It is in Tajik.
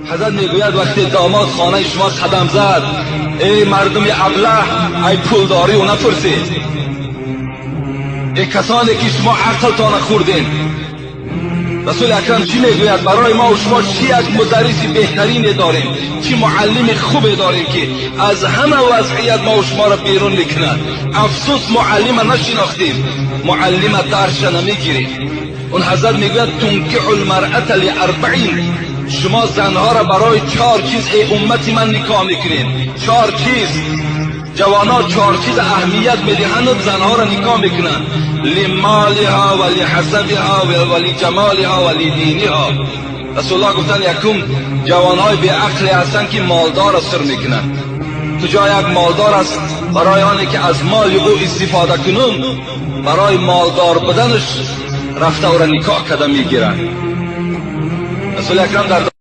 Ҳазрат мегӯяд, вақте домод хонаи шумо қадам зад, эй мардуми аблаҳ, ай пулдорӣ ӯ напурсед. Эй касоне ки шумо ақлтона хӯрдем. Расули акрам чӣ мегӯяд барои мо ва шумо? Чӣ як мударриси беҳтарине дорем, чӣ муаллими хубе дорем, ки аз ҳама вазъият мо ва шуморо берун мекунад. Афсӯс, муаллима нашинохтем, муаллима дарша намегирем. Он ҳазрат мегӯяд: تنكح المرأة لأربع. Шумо занҳоро барои чор чиз, эй уммати ман, никоҳ мекунед. Чор чиз. Ҷавонҳо чор чиз аҳамият медиҳанд, занҳоро никоҳ мекунанд: لمالها ولحسبها ولجمالها ولدينها. Расулуллоҳ гуфтанд, якум, ҷавонҳои беақле ҳастанд, ки молдорро сир мекунанд. Куҷо як молдор аст, барои оне ки аз моли ӯ истифода кунум, барои молдор буданаш рафта ӯро никоҳ карда мегиранд. Расули акрам дар